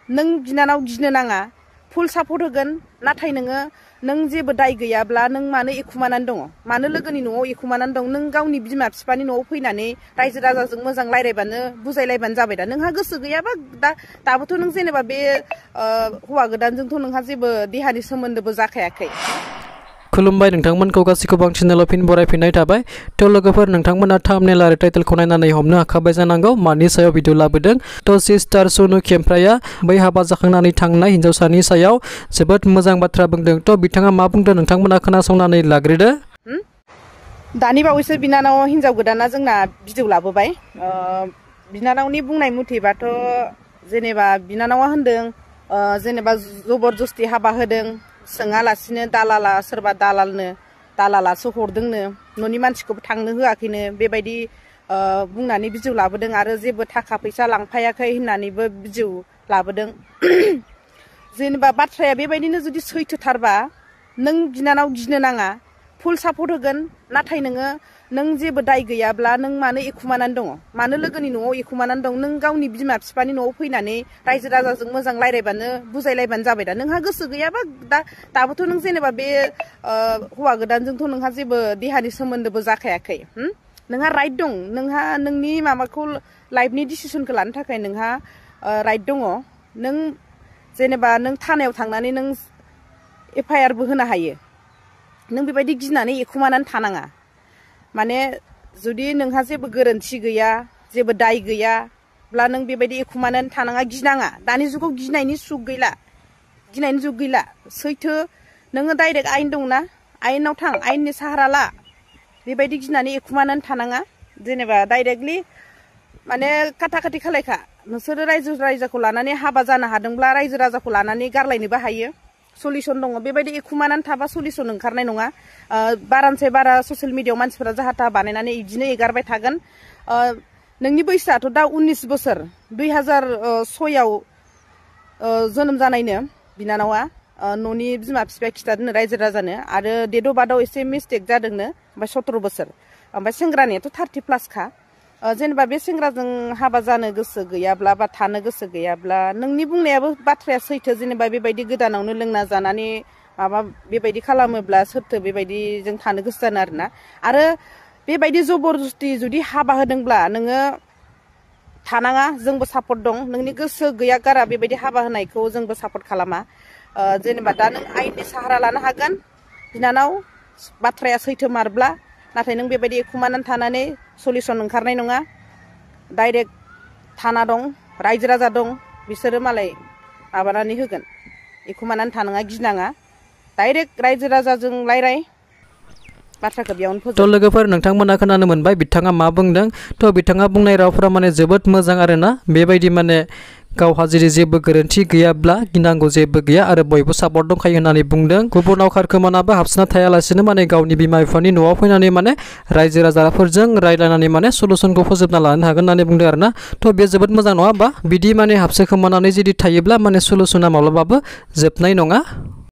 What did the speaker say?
नों बिनानाव गिनो नाङा फुल सापर्ट होगोन नाथाय नों जेबो दाय गैयाब्ला नों मानो एखुमानानै दङ मानो लोगोनि न'आव एखुमानानै दं नों गावनि बिमा बिफानि न'आव फैनानै रायजो राजाजों मोजां रायलायबानो बुजायलायबानो जाबाय दा नोंहा गोसो गैयाबा दाबोथ' नों जेनेबा बे हौवा गोदानजोंथ' नोंहा जेबो देहानि सोमोन्दोबो जाखायाखै खुलुमबाय नोंथांमोनखौ गासैखौबो आं चेनेलाव फिन बरायफिननाय थाबाय थ' लोगोफोर नोंथांमोना थाम्बनेल आरो टाइटेलखौ नायनानै हमनो हाखाबाय जानांगौ मानि सायाव भिडिअ लाबोदों थ' सिस्टार सनु खेमफ्राया बै हाबा जाखांनानै थांनाय हिन्जावसानि सायाव जोबोद मोजां बाथ्रा बुंदों थ' बिथाङा मा बुंदों नोंथांमोना खोनासंनानै लाग्रोदो दानि बावैसो बिनानाव हिन्जाव गोदाना जोंना भिडिअ लाबोबाय बिनानावनि बुंनाय मथेबाथ' जेनेबा बिनानावा होनदों जेनेबा जबरदस्ति हाबा होदों सोङालासिनो दालाला सोरबा दालालासो हरदोंनो न'नि मानसिखौबो थांनो होआखैनो बेबायदि बुंनानै भिडिअ लाबोदों आरो जेबो थाखा फैसा लांफायाखै होननानैबो भिडिअ लाबोदों जेनेबा बाथ्राया बेबायदिनो जुदि सैथोथारबा नों बिनानाव गिनो नाङा फुल सापर्ट होगोन नाथाय नों जेबो दाय गैयाब्ला नों मानो एखुमानानै दङ मानो लोगोनि न'आव एखुमानानै दं नों गावनि बिमा बिफानि न'आव फैनानै रायजो राजाजों मोजां रायलायबानो बुजायलायबानो जाबाय दा नोंहा गोसो गैयाबा दाबोथ' नों जेनेबा बे हौवा गोदानजोंथ' नोंहा जेबो देहानि सोमोन्दोबो जाखायाखै नोंहा राइट दं नोंहा नोंनि माबाखौ लाइफनि डिसिसनखौ लानो थाखाय नोंहा राइट दङ नों जेनेबा नों थानायाव थांनानै नों एफआइआरबो होनो हायो नों बेबायदि गिनानै एखुमानानै थानाङा माने जुदि नोंहा जेबो गोरोन्थि गैया जेबो दाय गैयाब्ला नों बेबायदि एखुमानानै थानाङा गिनाङा दानि जुगाव गिनायनि जुग गैला सैथो नोङो डाइरेक्ट आयेन दंना आयेनाव थां आयेननि साहारा ला बेबायदि गिनानै एखुमानानै थानाङा जेनेबा डाइरेक्टलि माने खाथा खाथि खालायखा नोंसोरो रायजो राजाखौ लानानै हाबा जानो हादोंब्ला रायजो राजाखौ लानानै गारलायनोबो हायो सल्युसन दङ बेबायदि एखुमानानै थाबा सल्युसन ओंखारनाय नङा बारानिफ्राय बारा ससियेल मिडियायाव मानसिफोरा जाहा थाहा बानायनानै बिदिनो एगारबाय थागोन नोंनि बैसोआथ' दा 19 बोसोर 2006आव जोनोम जानायनो बिनानावा न'नि बिमा बिफाया खिथादोंनो रायजो राजानो आरो डेट अफ बार्थआव एसे मिस्टेक जादोंनो ओमफ्राय 17 बोसोर ओमफ्राय सेंग्रानियाथ' 30+ खा जेनेबा बे सेंग्राजों हाबा जानो गोसो गैयाब्ला बा थानो गोसो गैयाब्ला नोंनि बुंनायाबो बाथ्राया सैथो जेनेबा बेबायदि गोदानावनो लोंना जानानै माबा बेबायदि खालामोब्ला सोरथो बेबायदि जों थानो गोसो जानो आरोना आरो बेबायदि जबरदस्ति जुदि हाबा होदोंब्ला नोङो थानाङा जोंबो सापर्ट दं नोंनि गोसो गैया गारा बेबायदि हाबा होनायखौ जोंबो सापर्ट खालामा जेनेबा दा नों आयेननि साहारा लानो हागोन बिनानाव बाथ्राया सैथो मारब्ला नाथाय नों बेबायदि एखुमानानै थानानै सल्युसन ओंखारनाय नङा डाइरेक्ट थाना दं रायजो राजा दं बिसोरो मालाय माबानानै होगोन एखुमानानै थानाङा गिनाङा डाइरेक्ट रायजो राजाजों रायलाय बाथ्राखौ बेयावनो फोजोब थ' लोगोफोर नोंथांमोना खोनानो मोनबाय बिथाङा मा बुंदों थ' बिथाङा बुंनाय रावफोरा माने जोबोद मोजां आरोना बेबायदि माने गावहा जुदि जेबो गोरोन्थि गैयाब्ला गिनांगौ जेबो गैया आरो बयबो सापर्ट दंखायो होननानै बुंदों गुबुनाव खारखोमानाबो हाबसोना थायालासिनो माने गावनि बिमा बिफानि न'आव फैनानै माने रायजो राजाफोरजों रायलायनानै माने सल्युसनखौ फोजोबना लानो हागोन होननानै बुंदों आरोना थ' बे जोबोद मोजां नङा होमबा बिदि माने हाबसोखोमानानै जुदि थायोब्ला माने सल्युसना माब्लाबाबो जोबनाय नङा